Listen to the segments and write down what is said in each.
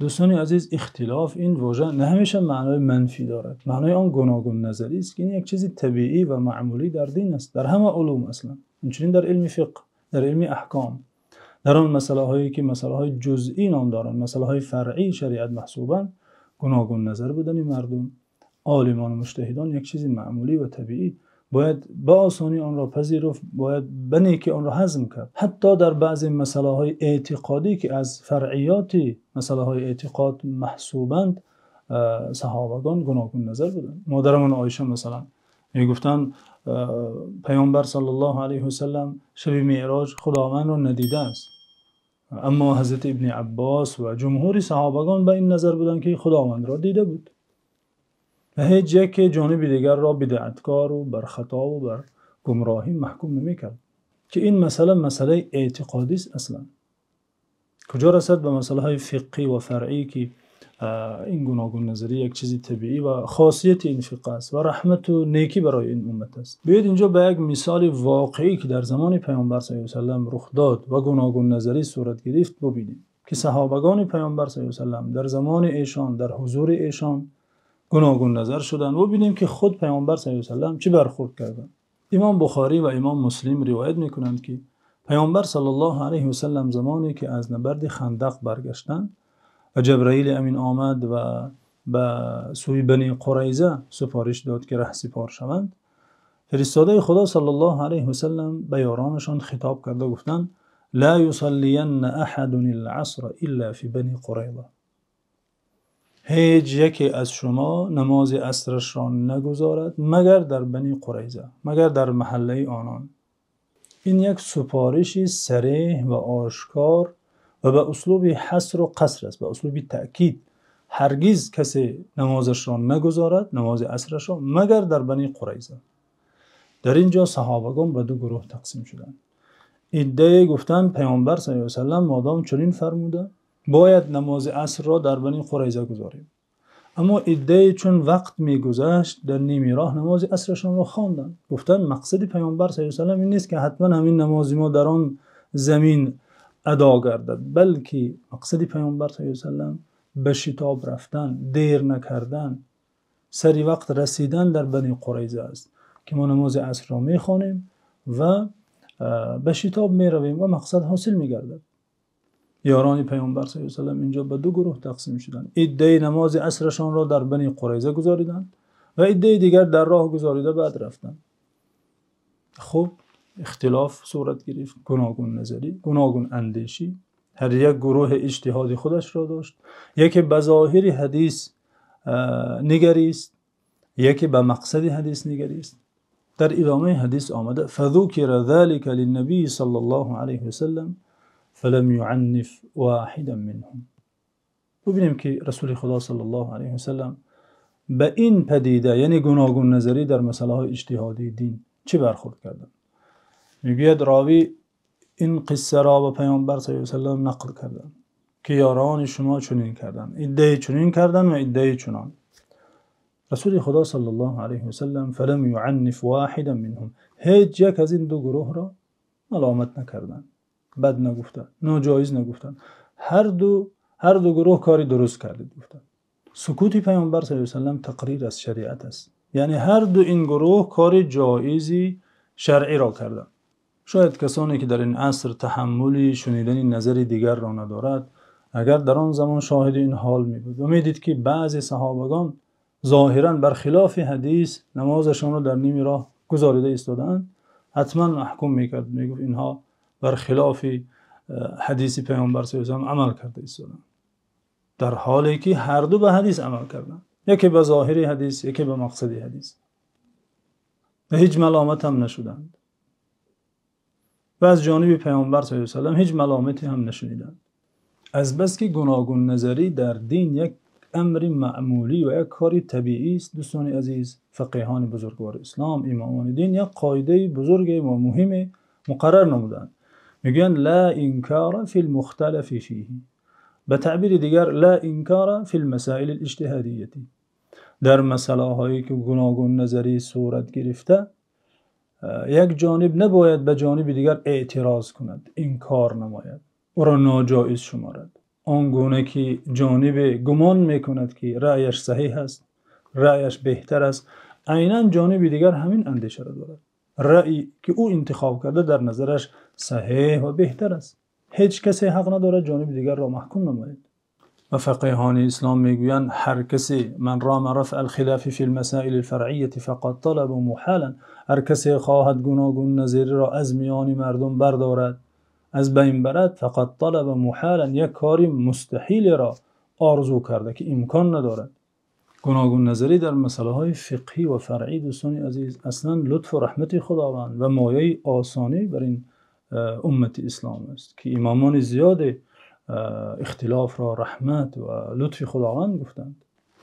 Дӯстони азиз, ихтилоф ин вожа на ҳамеша маънои манфӣ дорад. Маънои он гуногунназарӣ аст, ки ин як чизи табиӣ ва маъмулӣ дар дин аст, дар ҳама улум асло. Ҳамчунин дар илми фиқҳ, дар илми аҳком, дар он масъалаҳое ки масъалаҳои ҷузъӣ ном доранд, масъалаҳои фаръии шариат маҳсубанд, гуногунназар будани мардум, олимон ва муҷтаҳидон як чизи маъмулӣ ва табиӣ. Бояд ба осонӣ онро пазируфт, бояд ба некӣ онро ҳазм кард. Ҳатто дар баъзе масъалаҳои эътиқодӣ, ки аз фаръиёти масъалаҳои эътиқод маҳсубанд, саҳобагон гуногунназар буданд. Модарамон Оиша масалан мегуфтанд: Паёмбар саллаллоҳу алайҳи васаллам шаби меърож Худовандро надидааст. Аммо Ҳазрати Ибни Аббос ва ҷумҳури саҳобагон ба ин назар буданд, ки Худовандро дида буд. Ва ҳеҷ яке ҷониби дигарро бидъаткор ва бар хато ва бар гумроҳӣ маҳкум намекард, ки ин масъала масъалаи эътиқодӣ аст асло. Куҷо расад ба масъалаҳои фиқҳӣ ва фаръӣ, ки ин гуногунназарӣ як чизи табиӣ ва хосияти ин фиқҳ аст ва раҳмат ва некӣ барои ин уммат аст. Биёед инҷо ба як мисоли воқеӣ, ки дар замони Паёмбар саллаллоҳу алайҳи васаллам рух дод ва гуногунназарӣ сурат гирифт, бубинем, ки саҳобагони Паёмбар саллаллоҳу алайҳи васаллам дар замони эшон, дар ҳузури эшон гуногунназар шуданд. Бубинем, ки худи Паёмбар саллаллоҳу алайҳи васаллам чӣ бархӯрд карданд. Имом Бухорӣ ва Имом Муслим ривоят мекунанд, ки Паёмбар саллаллоҳу алайҳи васаллам замоне ки аз набарди Хандақ баргаштанд ва Ҷабраили Амин омад ва ба сӯи Бани Қурайза супориш дод, ки раҳсипор шаванд, фиристодаи Худо саллаллоҳу алайҳи васаллам ба ёронашон хитоб карда гуфтанд: ла юсаллиянна аҳадун ал-асра илла фи Бани Қурайза. Ҳеҷ яке аз шумо намози асрашро нагузорад, магар дар Бани Қурайза, магар дар маҳаллаи онон. Ин як супориши сареҳ ва ошкор ва ба услуби ҳаср ва қаср аст, ба услуби таъкид. Ҳаргиз касе намозашро нагузорад, намози асрашро, магар дар Бани Қурайза. Дар инҷо саҳобагон ба ду гурӯҳ тақсим шуданд. Иддае гуфтанд: Паёмбар саллаллоҳу алайҳи васаллам модом чунин фармуда, бояд намози асрро дар Бани Қурайза гузорем. Аммо иддае чун вақт мегузашт, дар нимаи роҳ намози асрашонро хонданд. Гуфтанд: мақсади Паёмбар саллаллоҳу алайҳи васаллам ин нест, ки ҳатман ҳамин намози мо дар он замин адо гардад, балки мақсади Паёмбар саллаллоҳу алайҳи васаллам ба шитоб рафтан, дер накардан, сари вақт расидан дар Бани Қурайза аст, ки мо намози асрро мехонем ва ба шитоб меравем ва мақсад ҳосил мегардад. Ёрони Паёмбар саллаллоҳу алайҳи васаллам инҷо ба ду гурӯҳ тақсим шуданд. Иддаи намози асрашонро дар Бани Қурайза гузориданд ва иддаи дигар дар роҳ гузорида баъд рафтанд. Хуб, ихтилоф сурат гирифт, гуногунназарӣ, гуногунандешӣ. Ҳар як гурӯҳ иҷтиҳоди худашро дошт. Яке ба зоҳири ҳадис нигарист, яке ба мақсади ҳадис нигарист. Дар идомаи ҳадис омада: фазукира залика линнабийи саллаллоҳу алайҳи васаллам фалам юъанниф воҳидан минҳум. Бубинем, ки Расули Худо саллаллоҳу алайҳи васаллам ба ин падида, яъне гуногунназарӣ дар масъалаҳои иҷтиҳодии дин, чӣ бархӯрд карданд. Мегӯяд ровӣ: ин қиссаро ба Паёмбар саллаллоҳу алайҳи васаллам нақл карданд, ки ёрони шумо чунин карданд, иддае чунин карданд ва иддае чунон. Расули Худо саллаллоҳу алайҳи васаллам фалам юъанниф воҳидан минҳум, ҳеҷ як аз ин ду гурӯҳро маломат накарданд, бад нагуфтанд, ноҷоиз нагуфтанд. Ҳар ду гурӯҳ кори дуруст кардед, гуфтанд. Сукути Паёмбар саллаллоҳу алайҳи васаллам тақрир аз шариат аст. Яъне ҳар ду ин гурӯҳ кори ҷоизи шаръиро карданд. Шояд касоне ки дар ин аср таҳаммули шунидани назари дигарро надорад, агар дар он замон шоҳиди ин ҳол мебуд ва медид, ки баъзе саҳобагон зоҳиран бар хилофи ҳадис намозашонро дар нимаи роҳ гузорида истодаанд, ҳатман маҳкум мекард, мегуфт инҳо бар хилофи ҳадиси Паёмбар саллаллоҳу алайҳи васаллам амал карда истодаанд, дар ҳоле ки ҳар ду ба ҳадис амал карданд, яке ба зоҳири ҳадис, яке ба мақсади ҳадис, ва ҳеҷ маломат ҳам нашуданд ва аз ҷониби Паёмбар саллаллоҳу алайҳи васаллам ҳеҷ маломате ҳам нашуниданд. Аз бас ки гуногунназарӣ дар дин як амри маъмулӣ ва як кори табиӣ аст, дӯстони азиз, фақеҳони бузургвори ислом, имомони дин як қоидаи бузург ва муҳиме муқаррар намуданд. Мегӯянд: ла инкора фил мухталафи фиҳи. Ба таъбири дигар, ла инкора фил масоили иҷтиҳодия. Дар масъалаҳое ки гуногунназарӣ сурат гирифта, як ҷониб набояд ба ҷониби дигар эътироз кунад, инкор намояд, ӯро ноҷоиз шуморад. Он гуна ки ҷонибе гумон мекунад, ки раъяш саҳеҳ аст, раъяш беҳтар аст, айнан ҷониби дигар ҳамин андешаро дорад. Раъйе ки ӯ интихоб кардааст дар назараш саҳеҳ ва беҳтар аст. Ҳеҷ касе ҳақ надорад ҷониби дигарро маҳкум намояд. Ва фақеҳони ислом мегӯянд: ҳар касе من رام رفع الخلاف في المسائل الفرعية فقد طلب محالا, ҳар касе хоҳад гуногун назариро аз миёни мардум бардорад, аз байн барад, فقد طلب محالا, як кори мустаҳилеро орзу карда, ки имкон надорад. Гуногун назарӣ дар масъалаҳои фиқҳӣ ва фаръӣ, дӯстони азиз, аслан лутфу раҳмати Худованд ва мояи осонӣ бар ин уммати ислом аст, ки имомони зиёде ихтилофро раҳмат ва лутфи Худованд гуфтанд.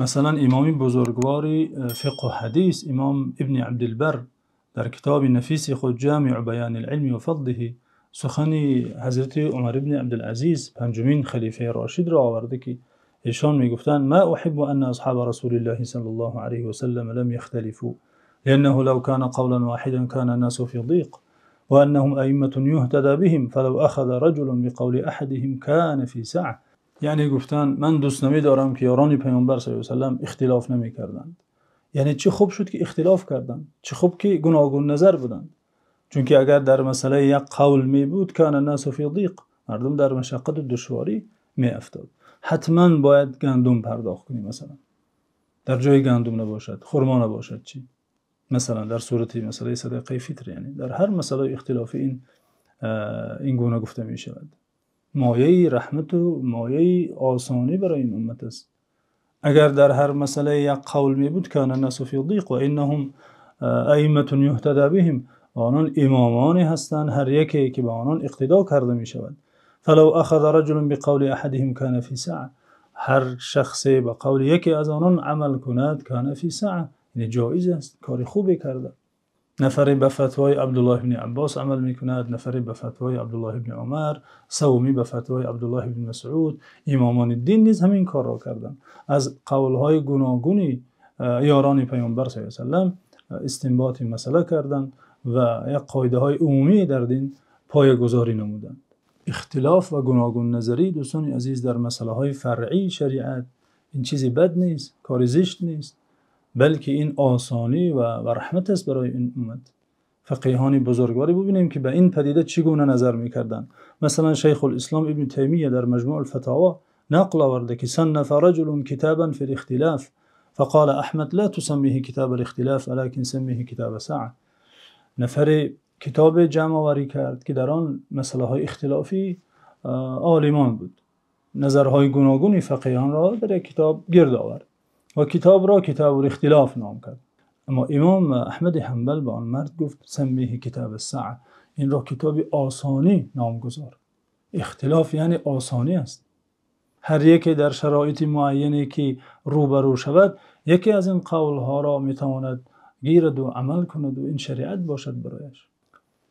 Масалан, имоми бузургвори фиқҳу ҳадис, имом Ибни Абдулбар, дар китоби нафиси худ «Ҷомиъу баёнил-илми ва фазлиҳи» сухани ҳазрати Умар ибни Абдулазиз, панҷумин халифаи рошидро оварда, ки эшон мегуфтанд: ما أحب أن أصحاب رسول الله صلى الله عليه وسلم لم يختلفوا، لأنه لو كان قولا واحدا كان الناس في ضيق، وأنهم أئمة يهتدى بهم، فلو أخذ رجل بقول أحدهم كان في سعة. Яъне гуфтанд: ман дӯст намедорам, ки ёрони Паёмбар саллаллоҳу алайҳи васаллам ихтилоф намекарданд. Яъне чӣ хуб шуд, ки ихтилоф карданд, чӣ хуб, ки гуногун назар буданд, чунки агар дар масъала як қавл мебуд, كان الناس في ضيق, мардум дар машаққат ва душворӣ меафтод. Ҳатман бояд гандум пардохт кунӣ, масалан. Дар ҷои гандум набошад, хурмо набошад, чӣ? Масалан, дар сурати масъалаи садақаи фитр, яъне дар ҳар масъалаи ихтилофӣ ин гуна гуфта мешавад. Мояи раҳмат ва мояи осонӣ барои ин уммат аст. Агар дар ҳар масъала як қавл мебуд, كان الناس في ضيق وأنهم أئمة يهتدى بهم, онон имомоне ҳастанд, ҳар яке ки ба онон иқтидо карда мешавад. فلو أخذ رجل بقول أحدهم كان في سعة, ҳар шахсе ба қавли яке аз онон амал кунад, كان في سعة, яъне ҷоиз аст, кори хубе карда. Нафаре ба фатвои Абдуллоҳ ибни Аббос амал мекунад, нафаре ба фатвои Абдуллоҳ ибни Умар, севумӣ ба фатвои Абдуллоҳ ибни Масъуд. Имомони дин низ ҳамин корро карданд, аз қавлҳои гуногуни ёрони Паёмбар саллаллоҳу алайҳи васаллам истинботи масъала карданд ва як қоидаҳои умумӣ дар дин поягузорӣ намуданд. Ихтилоф ва гуногун назарӣ, дӯстони азиз, дар масъалаҳои фаръии шариат ин чизи бад нест, кори зишт нест, балки ин осонӣ ва раҳмат аст барои ин уммат. Фақеҳони бузургворе бубинем, ки ба ин падида чӣ гуна назар мекарданд. Масалан, Шайхулислом Ибни Таймия дар Маҷмӯъул-фатово нақл оварда, ки صنف رجل كتابا في الاختلاف، فقال أحمد: لا تسمه كتاب الاختلاف ولكن سمه كتاب السعة. нафаре китобе ҷамъоварӣ кард, ки дар он масъалаҳои ихтилофии олимон буд, назарҳои гуногуни фақеҳонро дар як китоб гирд овард ва китобро «Китобул-ихтилоф» ном кард. Аммо имом Аҳмади Ҳанбал ба он мард гуфт: سمه كتاب السعة, инро китоби осонӣ номгузор. Ихтилоф яъне осонӣ аст. Ҳар яке дар шароити муайяне ки рӯбарӯ шавад, яке аз ин қавлҳоро метавонад гирад ва амал кунад ва ин шариат бошад барояш.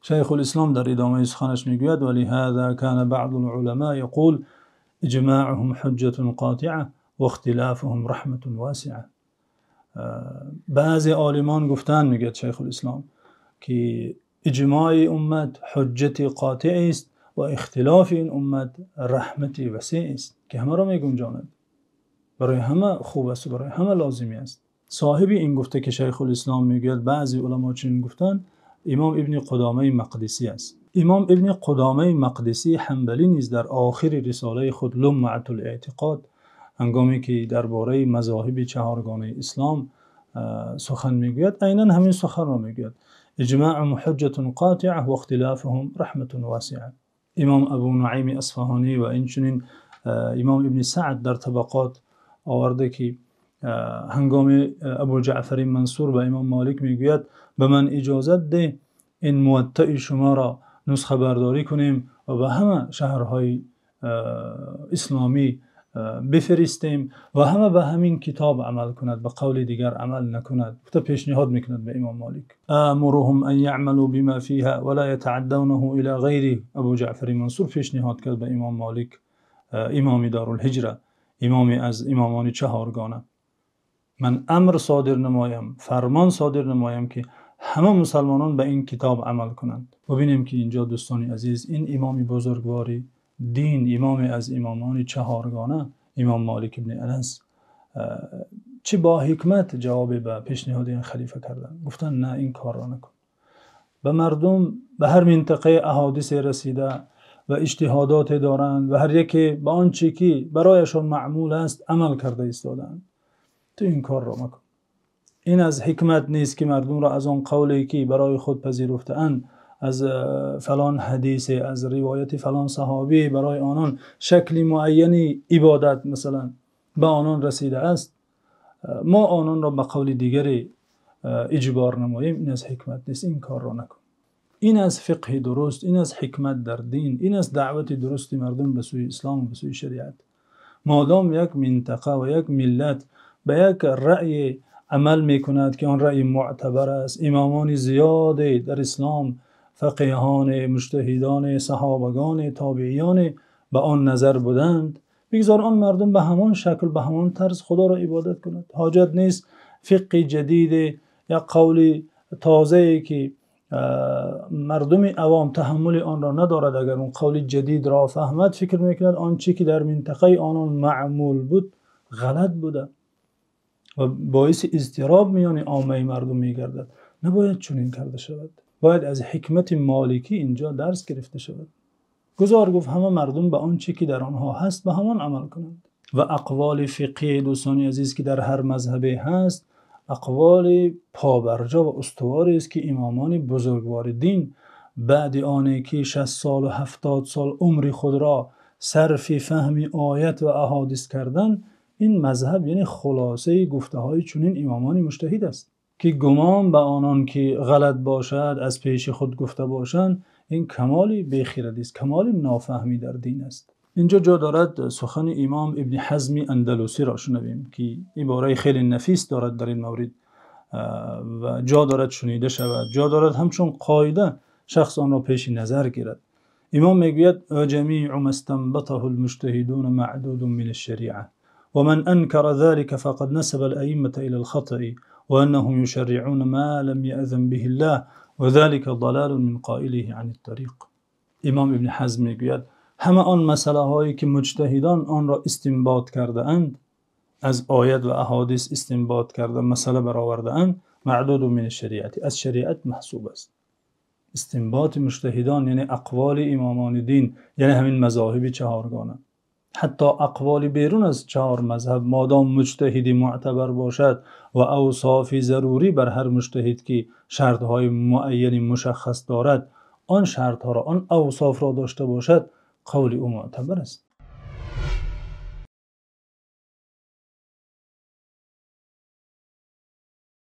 Шайхулислом дар идомаи суханаш мегӯяд: ولهذا كان بعض العلماء يقول: إجماعهم حجة قاطعة واختلافهم رحمة واسعة. Баъзе олимон гуфтанд, мегӯяд Шайхулислом, ки иҷмои уммат ҳуҷҷати қотеъ аст ва ихтилофи ин уммат раҳмати васеъ аст, ки ҳамаро мегунҷонад, барои ҳама хуб аст ва барои ҳама лозимӣ аст. Соҳиби ин гуфта, ки Шайхулислом мегӯяд баъзе уламо чунин гуфтанд, имом Ибни Қудомаи Мақдисӣ аст. Имом Ибни Қудомаи Мақдисӣ Ҳанбалӣ низ дар охири рисолаи худ «Лумъатул-эътиқод», ҳангоме ки дар бораи мазоҳиби чаҳоргонаи ислом сухан мегӯяд, айнан ҳамин суханро мегӯяд: إجماعهم حجة قاطعة واختلافهم رحمة واسعة. Имом Абу Нуайми Асфаҳонӣ ва инчунин имом Ибни Саъд дар Табақот оварда, ки ҳангоми Абу Ҷаъфари Мансур ба имом Молик мегӯяд: ба ман иҷозат деҳ, ин Муваттаи шуморо нусхабардорӣ кунем ва ба ҳама шаҳрҳои исломӣ бифиристем ва ҳама ба ҳамин китоб амал кунад, ба қавли дигар амал накунад. Гуфта пешниҳод мекунад ба имом Молик: آمرهم أن يعملوا بما فيها ولا يتعدونه إلى غيره. Абу Ҷаъфари Мансур пешниҳод кард ба имом Молик, имоми дорулҳиҷра, имоме аз имомони чаҳоргона: ман амр содир намоям, фармон содир намоям, ки ҳама мусалмонон ба ин китоб амал кунанд. Бубинем, ки инҷо, дӯстони азиз, ин имоми бузургворӣ дин, имоме аз имомони чаҳоргона, имом Молик ибни Анас, чӣ бо ҳикмат ҷавобе ба пешниҳоди ин халифа карданд. Гуфтанд: не, ин корро накун. Ба мардум, ба ҳар минтақа аҳодис расида ва иҷтиҳодот доранд ва ҳар яке ба он чи ки барояшон маъмул аст амал карда истодаанд. Ту ин корро макун. Ин аз ҳикмат нест ки мардумро аз он қавле ки барои худ пазируфтаанд, аз фалон ҳадис, аз ривояти фалон саҳобӣ барои онон шакли муайяне ибодат масалан ба онон расидааст, мо ононро ба қавли дигаре иҷбор намоем. Ин аз ҳикмат нест. Ин корро накун. Ин аз фиқҳи дуруст, ин аз ҳикмат дар дин, ин аз даъвати дурусти мардум ба сӯи ислом ва ба сӯи шариат. Модом як минтақа ва як миллат ба як раъй амал мекунад ки он раъй мӯътабар аст, имомони зиёде дар ислом, фақеҳон, муҷтаҳидон, саҳобагон, тобеъиён ба он назар буданд, бигзор он мардум ба ҳамон шакл, ба ҳамон тарз Худоро ибодат кунанд. Ҳоҷат нест фиқҳи ҷадид ё қавли тозае ки мардуми авом таҳаммули онро надорад. Агар он қавли ҷадидро фаҳмад, фикр мекунад он чи ки дар минтақаи онон маъмул буд ғалат буда ва боиси изтироб миёни оммаи мардум мегардад. Набояд чунин карда шавад. Бояд аз ҳикмати Моликӣ инҷо дарс гирифта шавад. Гузор, гуфт, ҳама мардум ба он чи ки дар онҳо ҳаст ба ҳамон амал кунанд. Ва ақволи фиқҳӣ, дӯстони азиз, ки дар ҳар мазҳабе ҳаст, ақволи побарҷо ва устуворе аст ки имомони бузургвори дин баъд оне ки 60 сол ва 70 сол умри худро сарфи фаҳми оят ва аҳодис карданд, ин мазҳаб яъне хулосаи гуфтаҳои чунин имомони муҷтаҳид аст ки гумон ба онон ки ғалат бошад аз пеши худ гуфта бошанд, ин камоли бехирадӣ аст, камоли нофаҳмӣ дар дин аст. Инҷо ҷо дорад сухани имом Ибни Ҳазми Андалусиро шунавем ки иборати хеле нафис дорад дар ин маврид ва ҷо дорад шунида шавад, ҷо дорад ҳамчун қоида шахс онро пеши назар гирад. Имом мегӯяд: وجميع ما استنبطه المجتهدون معدود من الشريعة ومن أنكر ذلك فقد نسب الأئمة إلى الخطأ وأنهم يشرعون ما لم يأذن به الله وذلك ضلال من قائله عن الطريق. Имом Ибни Ҳазм мегӯяд: ҳама он масъалаҳое ки муҷтаҳидон онро истинбот кардаанд, аз оят ва аҳодис истинбот карда масъала баровардаанд, معدود من الشريعة, аз шариат маҳсуб аст. Истинботи муҷтаҳидон яъне ақволи имомони дин, яъне ҳамин мазоҳиби чаҳоргона, ҳатто ақволи берун аз чаҳор мазҳаб, модом муҷтаҳиди мӯътабар бошад ва авсофи зарурӣ бар ҳар муҷтаҳид ки шартҳои муайяни мушаххас дорад, он шартҳоро, он авсофро дошта бошад, қавли ӯ мӯътабар аст.